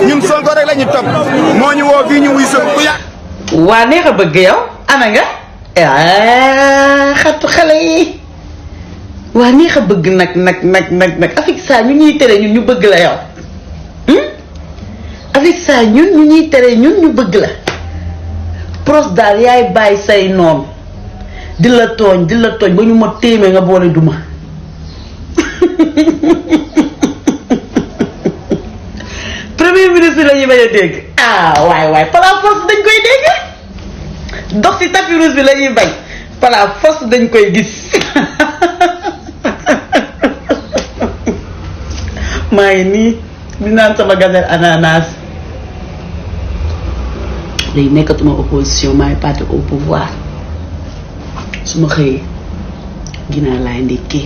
ñun Sonko rek lañu topp moo ñu woo fii ñu wuy sa ku yàq. waa neex a bëgg yow ana nga xatu xale yi waa neex a bëgg nag avec ça ñu ñuy tere ñun ñu bëgg la yow avec ça ñun ñu ñuy tere ñun ñu bëgg la Pros daal yaay bàyyi say noon di la tooñ ba ñu ma téemee nga boole duma premier ministre la ñuy bañ a dégg waay par la force dañ koy dégg dox ci tapis rouge bi la ñuy bañ par la force dañ koy gis maa ngi nii di naan sama gazelle ananas léegi nekkatuma opposition maa ngi parti au pouvoir su ma xëyee ginaar laay ndékkee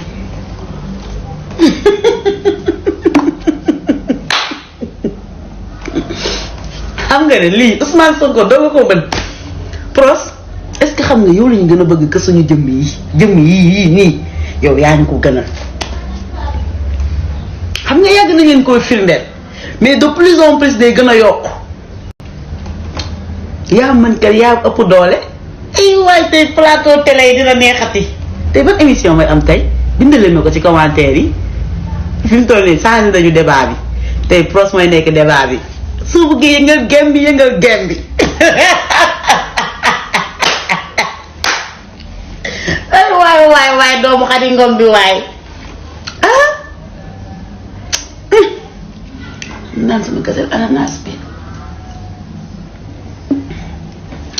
xam nga ne lii Ousmane Sonko doo nga ko mën Pros est-ce que xam nga yow lañu gën a bëgg que suñu jëmm yi nii yow yaa ñu ko gënal xam nga yàgg na ngeen koy firndeel mais de plus en plus day gën a yokk yaa mën kat yaa ëpp doole ay waay tey plateau télé yi dina neexati tey ban émission may am tey bindaleen ma ko ci commentaire yi fi mu toll nii changé nañu débat bi tey Pros mooy nekk débat bi su bëggee yëngal gem bi waay doomu Xadi Ngom bi waay naan sama gazelle ananas bi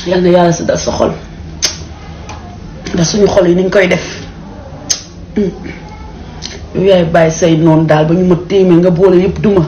yal na yàlla si dal sa xol ndax suñu xol yi niñ koy def yow yaay bàyyi say noonu daal ba ñu ma téemee nga boole yëpp duma